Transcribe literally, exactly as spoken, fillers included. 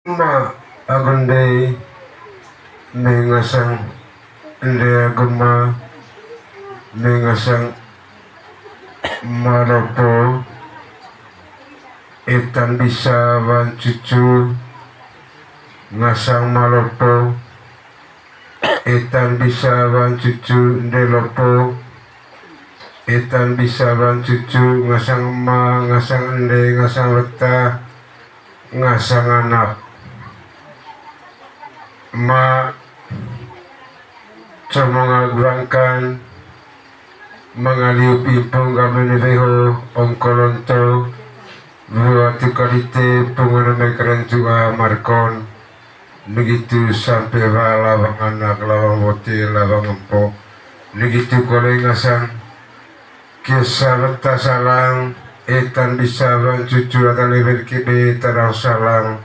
Ema agu ende, me ngasang ende agu ema, me ngasang ema lopo, etan bisa wan cucu ngasang ema lopo, etan bisa wan cucu ende lopo, etan bisa wan cucu ngasang ema, ngasang ende, ngasang weta, ngasang anak. Ema, comongal gurangkan, mangaliu pimpung gabe ne weho, ongko lonto, wua tuka dite, pungun eme keren juga markon, negitu sampe wa lawang anak, lawang wote, lawang empo, negitu kole ngasang, kesa weta salang, etan bisa wan cucu ata lewer kebe tadang salang,